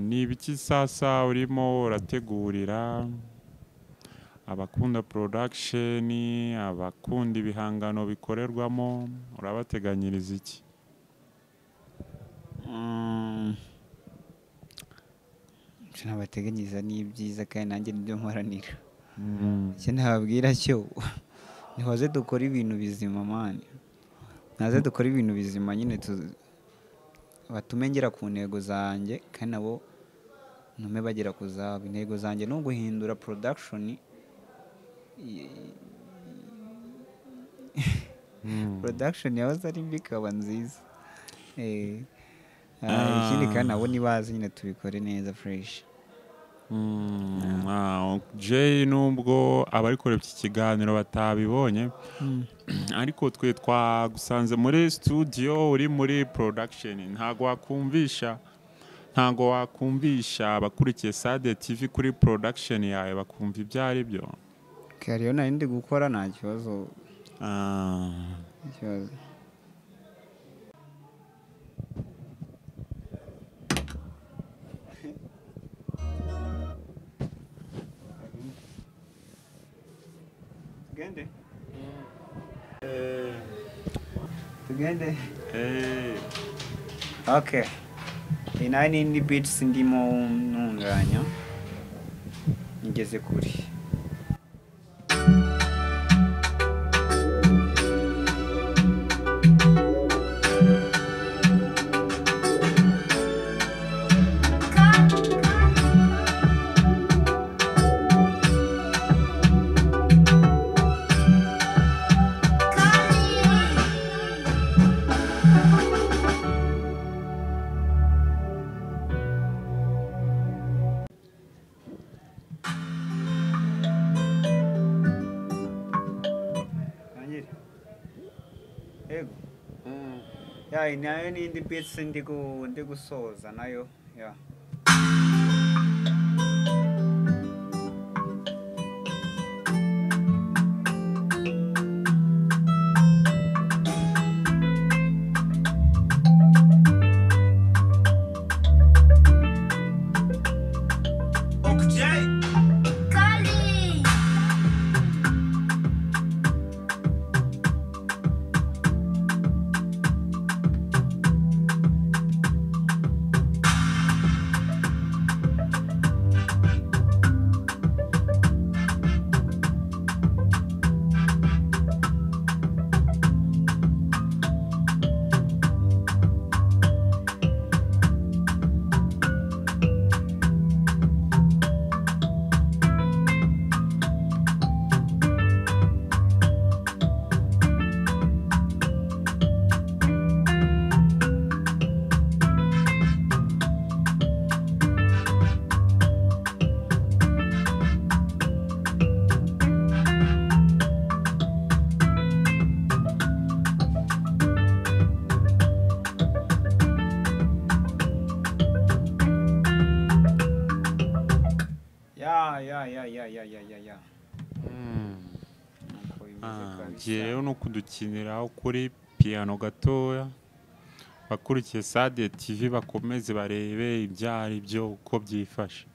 Ni ibiki sasa urimo urategurira abakunda production, abakunda ibihangano bikorerwamo, urabateganyiriza iki? Icyo nabateganyiriza ni ibyiza kandi nanjye nibyo mparanira. Icyo nababwira cyo ntibaze dukora ibintu bizima man, naze dukora ibintu bizima nyine batume ngera ku ntego zanjye kandi nabo ntume bagera ku zabo. Intego zanjye ni uguhindura production, production yahoze ari mbi ikaba nziza. Ikindi kandi nabo nibazi nyine tubikore neza fresh. Jay, nubwo abari kureba iki kiganiro batabibonye, ariko twe twagusanze muri studio uri muri production, ntago wakumvisha abakurikiye Sade TV kuri production yawe bakumva ibyo ari byo. Kariyo nari ndi gukora nta kibazo. Ikibazo. Tugende. Tugende. Okay. Iyi nayo ni indi beats ndimo ntunganya. Ngeze kuri. Ya, nayo ni indi beats ndi gusoza nayo ya. Ya. Ngiye no kudukiniraho kuri piano gatoya, bakurikiye Sade TV bakomeze barebe ibyo ari byo uko byifashe.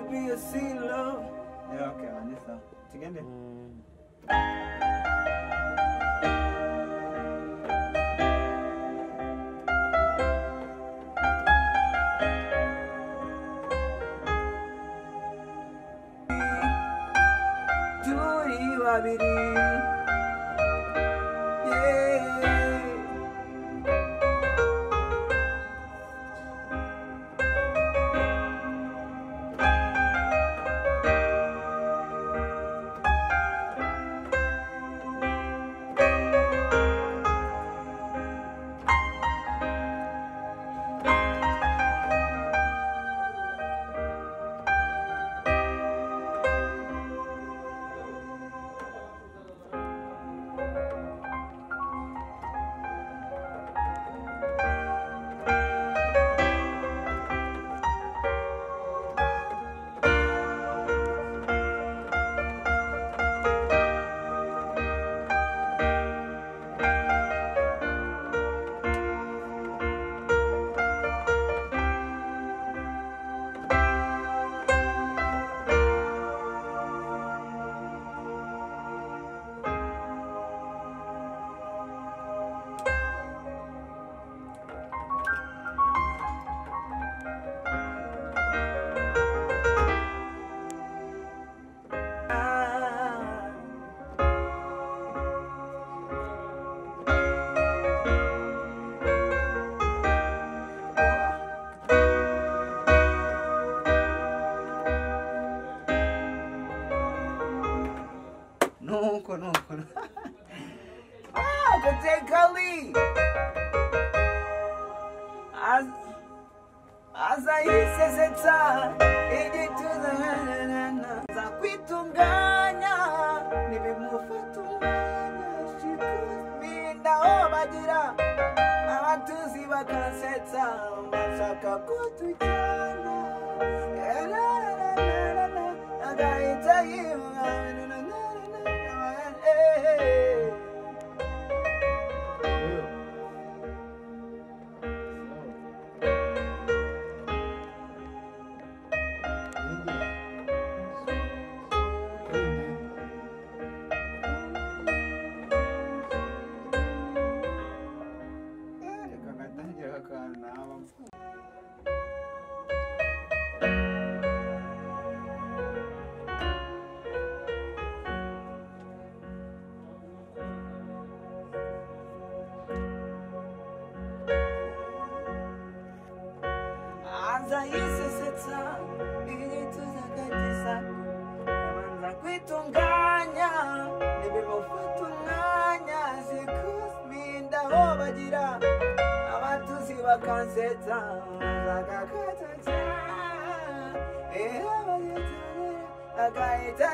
Baby, you see love. Yeah, okay, Vanessa. Tugende. Turi babiri. Yeah. No. Ah, Jay Cully. Azayisesetsa igituza za kwitunganya nibimufata umwanya shikuminda bagira abatuzi bakansetsa bashaka kutujyana agahita yivuga. Azayisesetsa igituza kagisa abanza kwitunganya nibimufata umwanya zikuminda aho bagira abatuzi bakansetsa bagakata agahita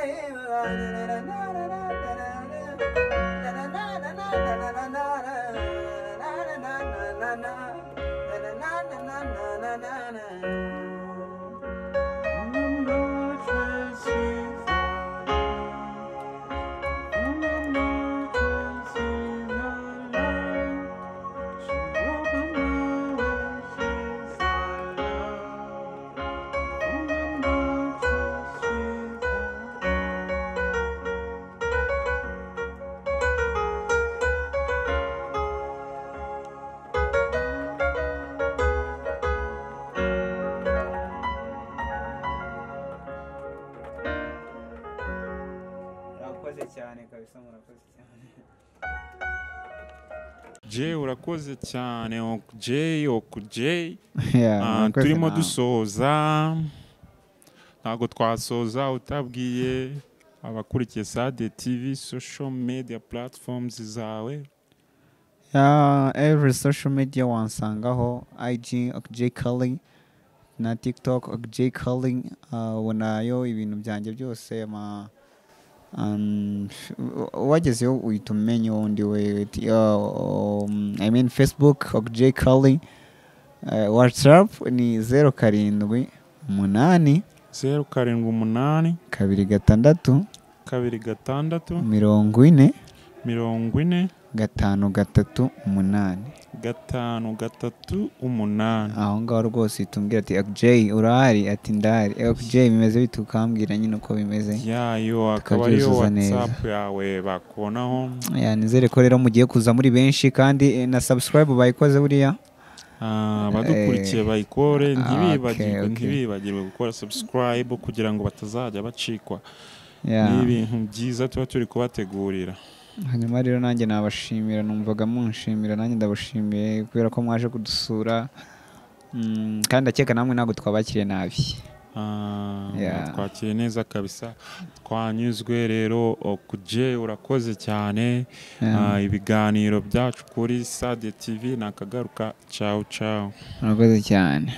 cyane kabisa, murakoze cyane. Jay urakoze cyane, Jay Jay. Turimo dusoza, ntago twasoza utabwiye abakurikiye Sade TV social media platforms zawe. Every social media wansangaho, IG Jay Cully na TikTok Jay Cully, ubonayo ibintu byanjye byose ama wagezeyo uhita umenya undi we. I mean Facebook Jay Cully, WhatsApp ni 078 078 2 6 2 6 40 40 5 3 8. 5 3 8. Aho ngaho rwose uhita umbwira ati Jay urahari, ati ndahari, Jay bimeze bite, ukambwira nyine uko bimeze. Yayo akaba ariyo Tukabyuzuza neza. WhatsApp yawe bakubonaho. Ya, nizere ko rero mugiye kuza muri benshi kandi na subscribe bayikoze buriya. Abadukurikiye bayikore, ntibibagirwe okay. ntibibagirwe gukora subscribe kugira ngo batazajya bacikwa Ya. n'ibintu byiza tuba turi kubategurira. Hanyuma rero nanjye nabashimira, numvaga munshimira, nanjye ndabashimiye kubera ko mwaje kudusura. Kandi ndakeka namwe ntabwo twabakiriye nabi. Yeah. Twakiriye neza kabisa, twanyuzwe rero. Okuje urakoze cyane. Ibiganiro byacu kuri Sade TV nakagaruka. Ciao ciao. Murakoze cyane.